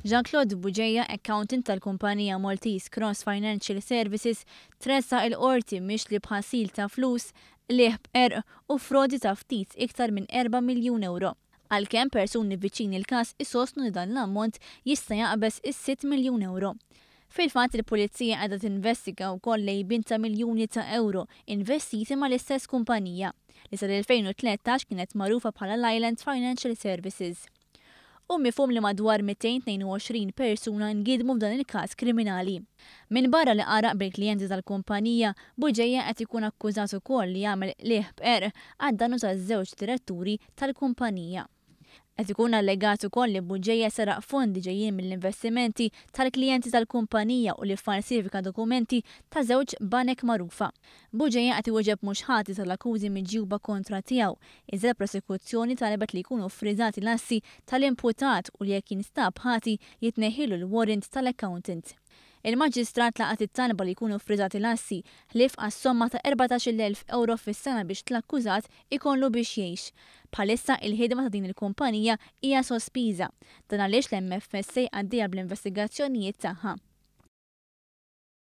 Jean Claude Bugeja, accountant tal-kumpanija Maltese Cross Financial Services, tressaq il-qorti mixli b'ħasil ta' flus, qligħ b'qerq u frodi ta' ftit iktar minn 4 miljun euro. Għalkemm persuni viċin il-każ isostnu li dan l-ammont jista' jaqbeż is-6 miljun euro. Fil-fatt il-Pulizija qiegħda tinvestiga wkoll l-għejbien ta' miljuni ta' euro investiti mal-istess kumpanija, li sal-2013 kienet magħrufa bħala l-Island Financial Services. Hu mifhum li madwar 222 persuna ngidmu f'dan il-każ kriminali. Minbarra li qarraq bil-klijenti tal-kumpanija, Bugeja qed ikun akkużat ukoll li għamel qligħ b'qerq għad-dannu taż-żewġ diretturi tal-kumpanija. Qed ikun allegat ukoll li Bugeja seraq fondi ġejjin mill-investimenti tal-klijenti tal-kumpanija u li ffalsifika dokumenti ta' żewġ banek magħrufa. Bugeja qed iwieġeb mhux ħati tal-akkużi miġjuba kontra tiegħu, iżda l-prosekuzzjoni talbet li jkunu ffriżati l-assi tal-imputat u li jekk jinstab ħati jitneħħilu l-warrant tal-accountant. Il-Maġistrat laqat it-talba li jkunu ffriżati l-assi, ħlief għas-somma ta' 14,000 euro fis-sena biex l-akkużat ikollu biex jgħix. Bħalissa il-ħidma ta' din il-kumpanija hija sospiża. Dan għaliex l-MFSA għaddejja bl-investigazzjonijiet tagħha.